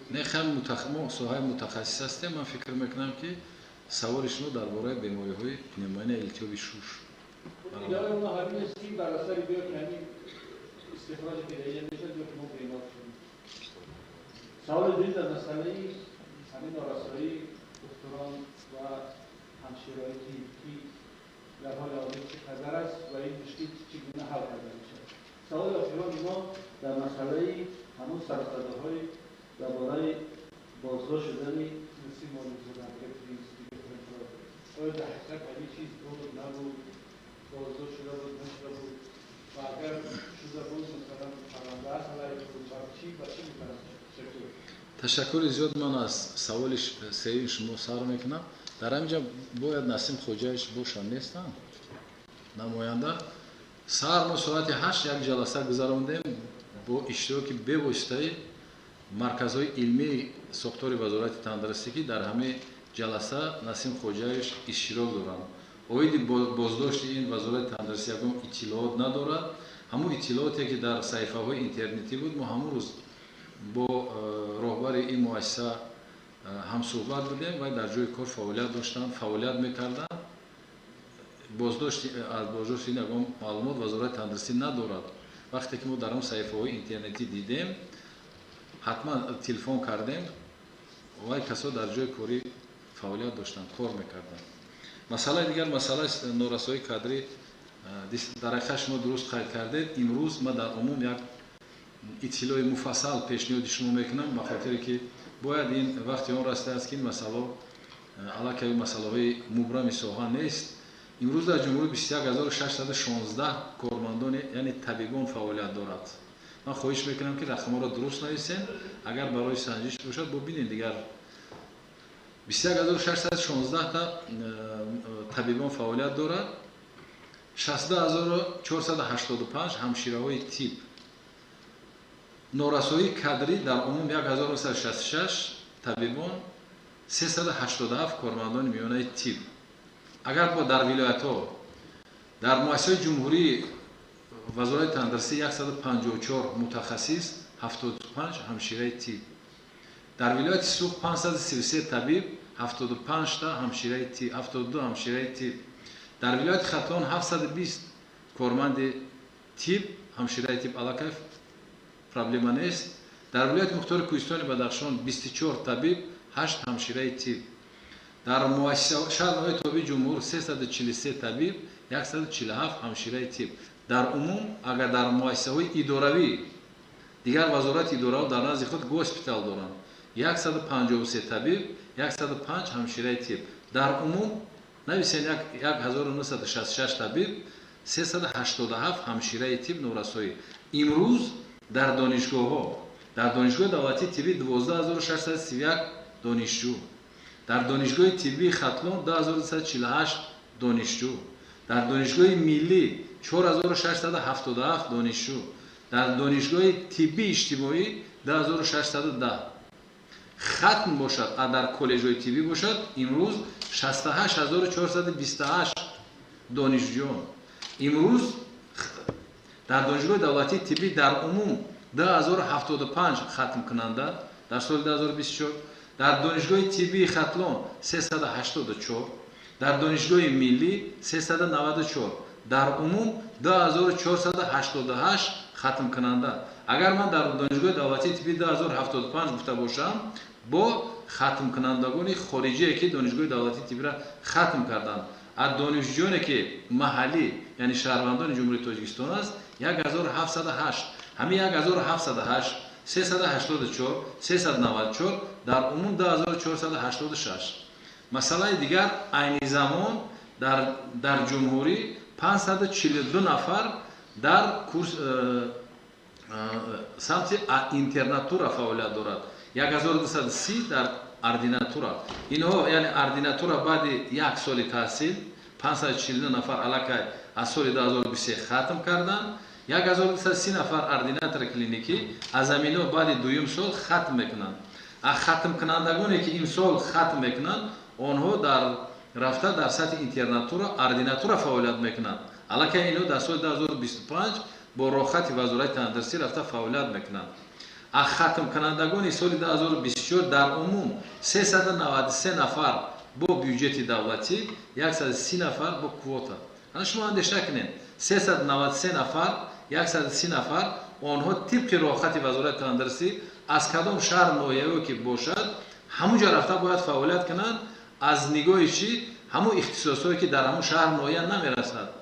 Не, хеле мо соҳаи мутахассис ҳастем. Ман фикр мекунам, ки саволи шумо дар бораи бемориҳои пневмония, илтиҳоби шуш. Иддаои онҳо ҳамин аст, ки бар асари гӯё ки ҳамин истихроҷе ки дар инҷа мешавад, гӯё ки мо бемор шудем. Саволи дуюм дар масъалаи ҳамин норасоии духтурон ва ҳамшираҳои тиб, ки дар ҳоли ҳозир чӣ қадар аст ва ин мушкил чӣ гуна ҳал карда мешавад? Саволи охирони мо дар масъалаи ҳамун сарусадоҳои дар бораи боздошт шудани Насим Моликзода, оё дар ҳақиқат ҳамин чиз буд, набуд, боздошт шуда буд, нашуда буд ва агар шуда буд, масалан, парванда аст алайҳи ӯ ба чӣ, ба чӣ мутаассир? Ташаккур. Ташаккури зиёд. Ман аз саволи сеюми шумо сар мекунам. Дар ҳамин ҷо бояд Насим Хоҷаевич бошанд, нестанд? Намоянда. Саҳар мо соати 8 як ҷаласа гузарондем бо иштироки бевоситаи марказҳои илмии сохтори Вазорати тандурустӣ, ки дар ҳамаи ҷаласа Насим Хоҷаевич иштирок доранд. Оиди боздошти ин Вазорати тандурустӣ ягон иттилоот надорад. Ҳамун иттилооте, ки дар саҳифаҳои интернетӣ буд, мо ҳамун рӯз бо роҳбари ин муассиса ҳамсӯҳбат будем ва дар ҷои кор фаъолият доштанд, фаъолият мекарданд. Боздошти, аз боздошти ин ягон маълумот Вазорати тандурустӣ надорад. Вақте ки мо дар он саҳифаҳои интернетӣ дидем, ҳатман телефон кардем. Вай касо дар ҷои корӣ фаъолият доштанд, кор мекарданд. Масъалаи дигар, масъалаи норасоии кадрӣ, дар ҳақиқат шумо дуруст қайд кардед. Имрӯз ман дар умум як иттилои муфассал пешниҳоди шумо мекунам, ба хотире ки бояд ин вақти он расидааст, ки ин масъало аллакай масъалаҳои мубрами соҳа нест. Имрӯз дар ҷумҳурӣ 21 616 кормандони, яъне табибон фаъолият дорад. Ман хоҳиш мекунам, ки рақамҳоро дуруст нависем. Агар барои санҷиш бошад, бубинем дигар. 21 616 та табибон фаъолият дорад, 62 485 ҳамшираҳои тиб. Норасоии кадрӣ дар умум 1966 табибон, 387 кормандони миёнаи тиб. Агар бо дар вилоятҳо, дар муассисаҳои ҷумҳурии Вазорати тандурустӣ 154 мутахассис, 75 ҳамшираи тиб. Дар вилояти Суғд 533 табиб, 75 та ҳамшираи тиб, 72 ҳамшираи тиб. Дар вилояти Хатлон 720 корманди тиб, ҳамшираи тиб, аллакай проблема нест. Дар вилояти мухтори Кӯҳистони Бадахшон 24 табиб, 8 ҳамшираи тиб. Дар шаҳр ноҳияи тобеи ҷумҳур 343 табиб, 147 ҳамшираи тиб. Дар умум, агар дар муассисаҳои идоравӣ, дигар вазорати идораҳо дар назди худ госпитал доранд, 153 табиб, 105 ҳамшираи тиб. Дар умум нависен: 1966 табиб, 387 ҳамшираи тиб норасоӣ. Имрӯз дар донишгоҳҳо, дар Донишгоҳи давлатии тиббӣ 12 631 донишҷӯ, дар Донишгоҳи тиббии Хатлон 2248 донишҷӯ, дар Донишгоҳи миллӣ 4677 донишҷӯ, дар Донишгоҳи тиббии иҷтимоӣ 2610 хатм бошад, а дар коллеҷҳои тиббӣ бошад, имрӯз 68 428 донишҷӯён. Имрӯз дар Донишгоҳи давлатии тиббӣ дар умум 2075 хатмкунанда дар соли 2024, дар Донишгоҳи тиббии Хатлон 384, дар Донишгоҳи миллӣ 394, дар умум 2488 хатмкунанда. Агар ман дар Донишгоҳи давлатии тиббӣ 2075 гуфта бошам, бо хатмкунандагони хориҷие, ки Донишгоҳи давлатии тиббиро хатм карданд. Аз донишҷӯёне, ки маҳаллӣ, яъне шаҳрвандони Ҷумҳурии Тоҷикистон аст, 1708. Ҳамин 1708, 384, 394, дар умум 2486. Масъалаи дигар, айни замон дар ҷумҳурӣ 542 нафар дар курс самти интернатура фаъолият дорад, 1230 дар ординатура. Инҳо, яъне ординатура, баъди як соли таҳсил 542 нафар аллакай аз соли 2023 хатм карданд, 1230 нафар ординатори клиникӣ аз ҳаминҳо баъди дуюм сол хатм мекунанд. А хатмкунандагоне, ки имсол хатм мекунанд, онҳо дар рафта дар сатҳи интернатура, ординатура фаъолият мекунанд. Аллакай инҳо дар соли 2025 бо роҳхати Вазорати тандурустӣ рафта фаъолият мекунанд. Аз хатмкунандагони соли 2024 дар умум 393 нафар бо бюҷети давлатӣ, 130 нафар бо квота. Ана шумо андеша кунед: 393 нафар, 130 нафар. Онҳо тибқи роҳхати Вазорати тандурустӣ аз кадом шаҳр, ноҳияҳое ки бошад, ҳамун ҷо рафта бояд фаъолият кунанд. Аз нигоҳи чӣ? Ҳамун ихтисосҳое ки дар ҳамун шаҳр, ноҳия намерасад.